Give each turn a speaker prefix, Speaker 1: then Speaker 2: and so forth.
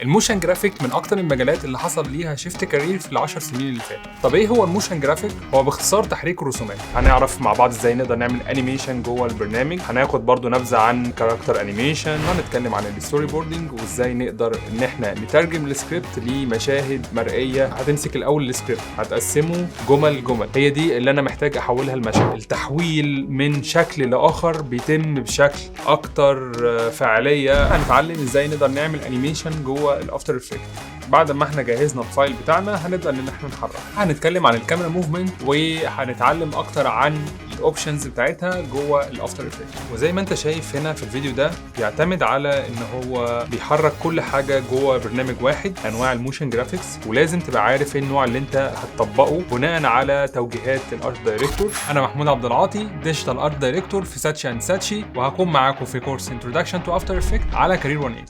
Speaker 1: ال motion graphic من اكتر المجالات اللي حصل ليها shift career في ال10 سنين اللي فاتوا. طب ايه هو ال motion graphic؟ هو باختصار تحريك الرسومات. هنعرف مع بعض ازاي نقدر نعمل animation جوه البرنامج، هناخد برضو نبذه عن character animation، هنتكلم عن ال storyboarding وازاي نقدر ان احنا نترجم السكريبت لمشاهد مرئيه. هتمسك الاول السكريبت، هتقسمه جمل جمل، هي دي اللي انا محتاج احولها لمشهد. التحويل من شكل لاخر بيتم بشكل اكتر فاعليه. هنتعلم ازاي نقدر نعمل animation جوه ال After Effects. بعد ما احنا جهزنا ال file بتاعنا، هنبدا ان احنا نحرك. هنتكلم عن ال camera movement وهنتعلم اكتر عن ال options بتاعتها جوه ال After Effects. وزي ما انت شايف هنا في الفيديو ده، بيعتمد على ان هو بيحرك كل حاجة جوه برنامج واحد. انواع ال motion graphics، ولازم تبقى عارف ايه النوع اللي انت هتطبقه بناء على توجيهات ال art director. انا محمود عبد العاطي، digital art director في Saatchi and Saatchi، وهكون معاكم في كورس introduction to After Effects على Career 180.